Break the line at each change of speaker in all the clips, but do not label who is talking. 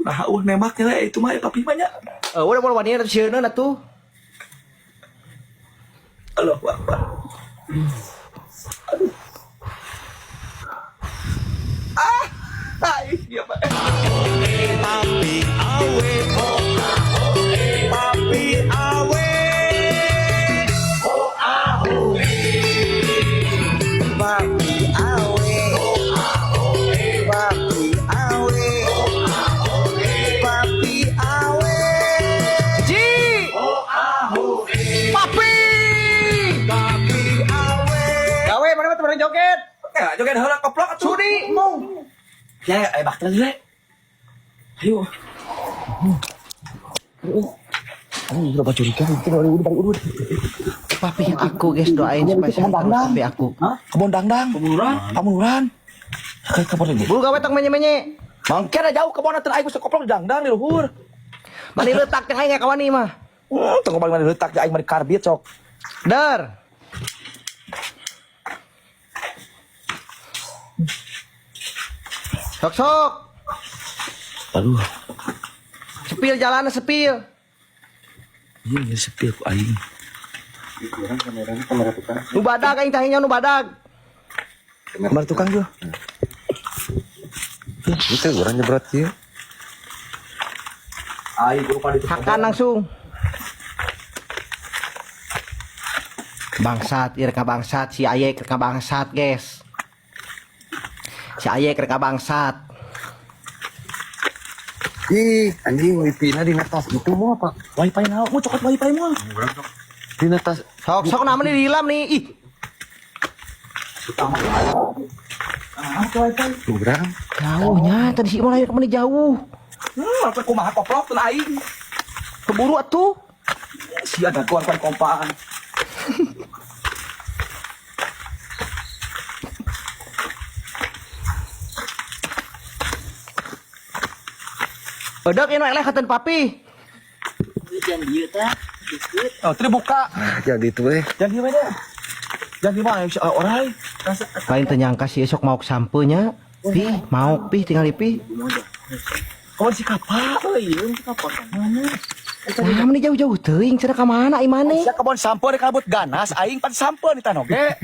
Nah, nembak ya itu mah papi mah nya.
Udah mau wani atuh sieun atuh.
Allahu Akbar. Aduh. Ah, iya Pak.
Papi awe, papi awe, papi awe, papi awe, papi awe,
Ji. Papi.
papi awe.
Gawe mana mah temen joget.
Ya, joget heula koplok atuh.
Sudi mung.
Ya, bakal lagi. Ayo. Aduh, udah curiga itu udah.
Papi aku guys doain supaya sehat terus papi aku.
Hah? Kebon dangdang. Pamunuran. Pamunuran. Kayak kebon ini.
Buru gawe tong menye-menye.
Mangke ada jauh kebon atuh aing geus koplok dangdang di luhur.
Mani letak teh aing kawani mah.
Tunggu balik mana letak aing mah di karbit sok.
Dar. Sok sok.
Aduh.
Sepil jalan sepil.
Iya, sepi aku aing.
Nu badag aing tahinya nu badag.
Kamar tukang juga.
Itu orang nyebrot ya.
Aing kudu di
Hakan langsung. Bangsat, ieu reka bangsat si Ayek reka bangsat, guys. Si Ayek reka bangsat.
Ih, anjing wifi-na dina tas itu mau apa?
Wifi naon? Mau cokot wifi mau.
Dina tas
Sok sok namanya di dalam nih. Ih,
Ah, ke wifi.
urang.
jauhnya tadi si Imol ayo kemana jauh.
Apa kumaha koplok teu aing.
Keburu atuh.
Si ada keluar kompaan.
Edek ini eleh katen papi.
Oh, tadi buka.
Jadi itu eh.
Jangan di mana? Jangan di mana? Orai.
Lain ternyangka sih esok mau sampeunya. Pi, mau pi tinggal di pi.
Kawan si kapak.
Oh iya, kapan?
Mana?
Nah, meni jauh-jauh teuing cenah ka mana imane?
Sia kebon sampo rek kabut ganas aing pan sampo di tanah oge.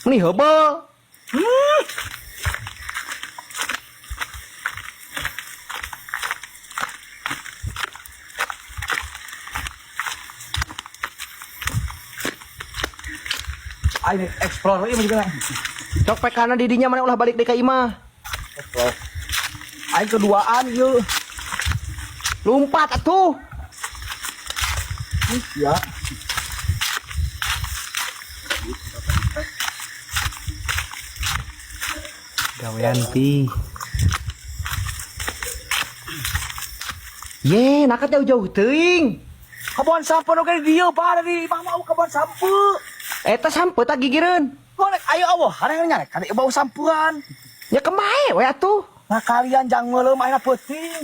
Meni heubeul.
Aing explore ieu mah juga.
Sok pekana didinya mana ulah balik deui ka imah.
Aing keduaan ieu.
Lumpat atuh.
Ya.
Gawean pi. Ye, nakat jauh-jauh teuing.
Kebon sampo oge di dieu pa dari imah mah kebon sampo.
Eta sampe tak gigireun.
Kolek ayo Allah, hareng nyarek kan bau sampuan.
Ya kemae we atuh.
Nah kalian jangan ngelem ayeuna peuting.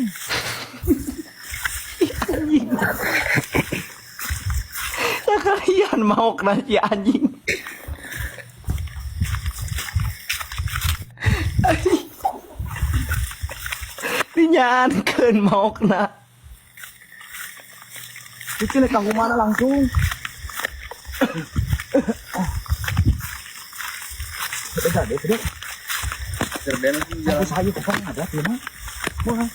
Ya kalian mau kena si anjing. Dinyaankeun mau kena.
Itu lek ka mana langsung. Beda deh, beda. Aku sayu kok ada ieu mah. Wah,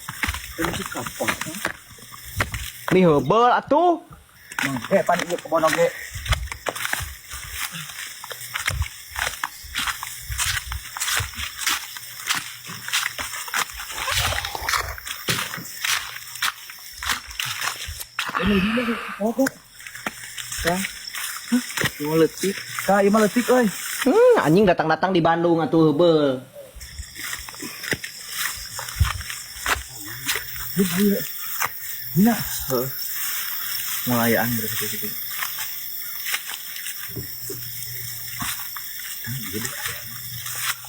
Nih heubeul atuh.
Pan ieu kebon oge.
Mau letik.
Ka ieu mah leutik euy.
Anjing datang-datang di Bandung atuh heubeul.
Duh, ayo. Dina. Heeh. Mulayaan berarti gitu.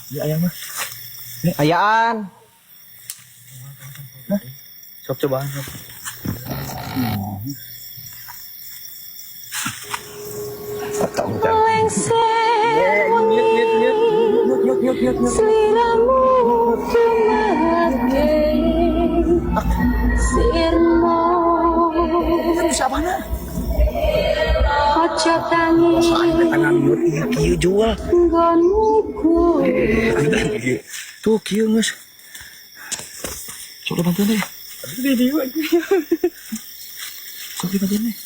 Iya ayam mah.
Ayaan.
Sok cobaan sok. Lengser wengi sliramu tumatke sirmo.
Siapa na?
Ojo tangi
Tangan mute ieu kieu jual.
nggonmu ku.
Tuh kieu geus. Coba bantuan deh. Video Sok dibantuan deh.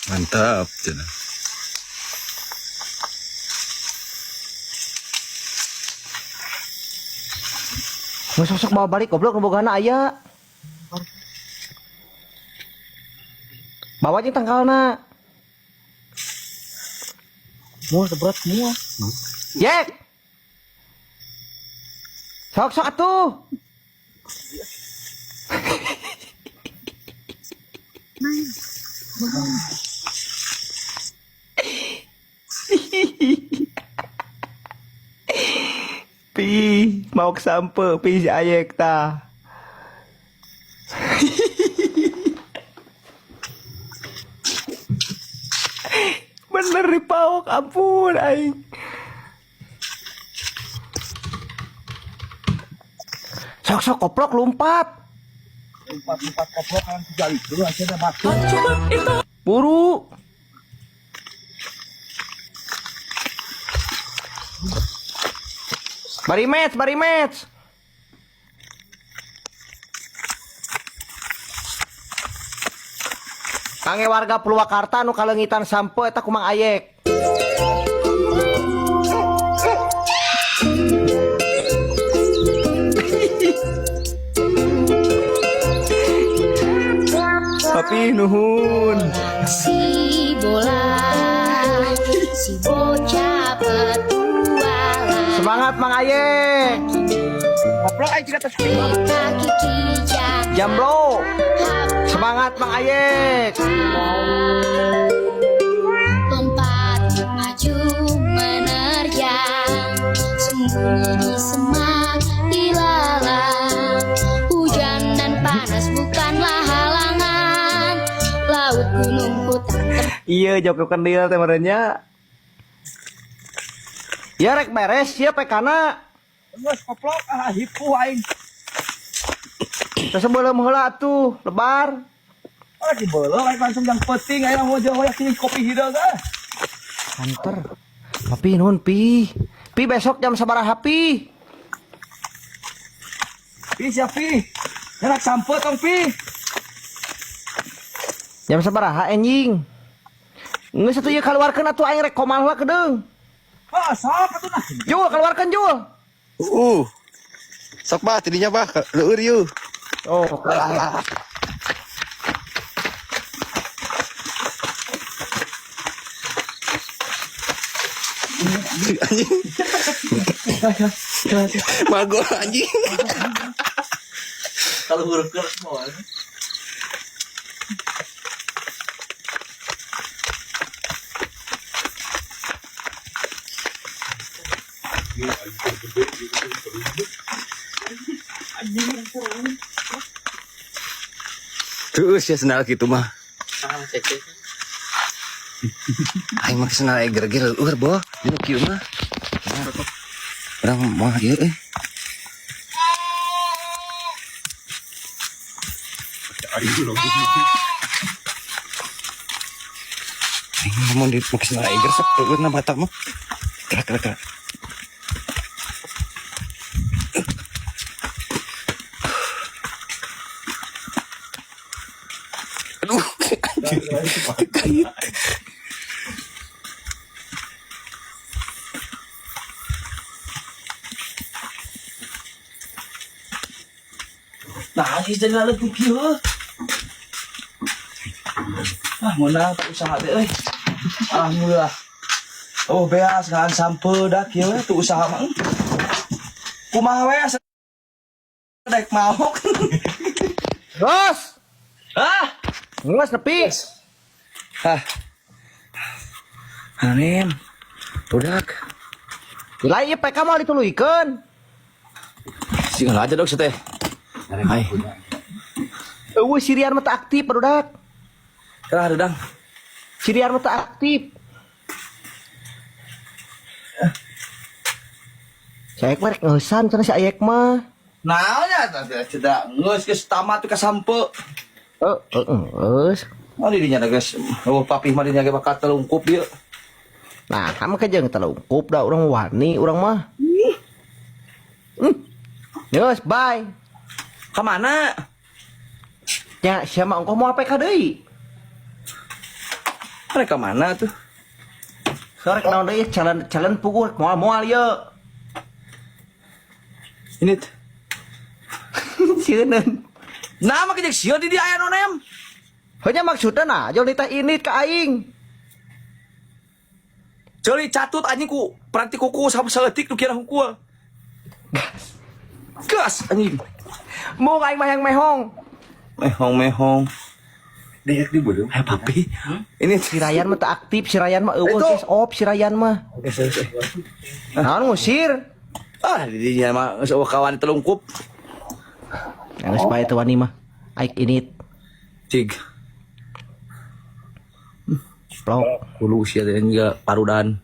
Mantap cenah.
Geus sok bawa balik goblok nu bogana aya. Bawa jeung tangkalna.
Semua seberat semua.
Yek. Sok sok atuh. Pi, mau ke sampe, pi si Ayek ta. Bener dipaok, ampun aing. Sok sok koplok lompat.
Empat-empat koplok kan tiga itu akhirnya mati.
Buru. Bari match, bari match. Kangge warga Purwakarta nu kaleungitan sampe eta kumang Ayek. Papi nuhun.
Si bola, si bocah petualang.
Semangat Mang Ayek.
Koplok aing tidak terus.
Kaki kijang
Jamblo. Semangat Mang Ayek.
lompat maju menerjang, sembunyi di semak ilalang. Hujan dan panas bukanlah halangan, laut gunung hutan.
Iya joko kendil teh merenya. Ya rek beres ya PK-na.
Geus koplok ah hipu aing.
Terus sebelum heula atuh lebar.
Ah dibeuleuh aing langsung yang penting aing mau jauh yakin kopi hideung ah.
Hunter. Papi nuhun pi. Pi besok jam sabaraha pi?
Pi siap pi. Nyerak sampe tong pi.
Jam sabaraha anjing? Geus atuh ieu kaluarkeun atuh aing rek komal heula kedeung.
Ah sok atuh nah.
Jul keluarkan Jul.
Uh. Sok bah tidinya bah leueur yeuh.
Oh,
Anjing. Magol anjing.
Kalau huruf semua.
Terus ya sendal gitu mah. Aing mah sendal eger ge leueur boh. Dinu kieu mah. Urang moal ieu euy. Aing mah mun di make sendal eger sok leueur na mata mah. Gerak gerak gerak. Aduh, anjing. Kait.
Nah, sih jadi lalu kieu. Ah, mana tak usaha teh euy. Alhamdulillah. Oh, beas ngan sampe dah kieu we tuh usaha mah. Kumaha we asa dek maok.
Ros.
Ah,
Geus nepi.
ah. Anim. Budak.
Lain ieu PK mah dituluykeun.
Sing aja dok teh. Hai.
Eueuh si Rian mah teu aktif barudak.
Kalah dang.
Si Rian mah teu aktif. Si Ayek mah rek ngeusan cenah si Ayek mah.
Naonnya teh cedak geus geus tamat ka sampe.
Eh, heeh, geus.
Oh didinya geus. Oh papih mah dinya ge bakal telungkup dieu.
Nah, kamu kejeung telungkup da urang wani urang mah. Geus, bye.
Ka mana?
Ya, sia mah ongkoh moal PK deui.
Mereka mana tuh?
Sore naon deui challenge challenge puguh moal-moal ye.
Ini tuh.
Sieuneun.
Nah, mah kejek sieun di dia aya nonem.
Heunya maksudna nah, jol nitah ini ka aing.
Ceuli catut anjing ku peranti kuku sama saeutik nu kira hungkul.
Gas.
Gas anjing.
Mung aing mah yang mehong.
Mehong mehong.
Dayak di belum.
Eh papi. Ini
Si Ryan mah teu aktif, si Ryan mah eueuh
Itu.
geus off si Ryan mah. Naon ngusir?
Ah, di dinya mah geus eueuh kawan telungkup.
Geus bae teu wani mah. Aik ini
Cig.
plok.
Hulu sia teh juga parudan.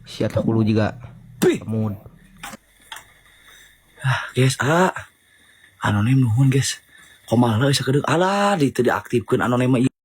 Sia teh hulu juga.
Pih.
Mood.
Ah, guys, ah. Anonim nuhun, guys. Komaha sakedeung alah di teu diaktifkeun anonim mah ieu.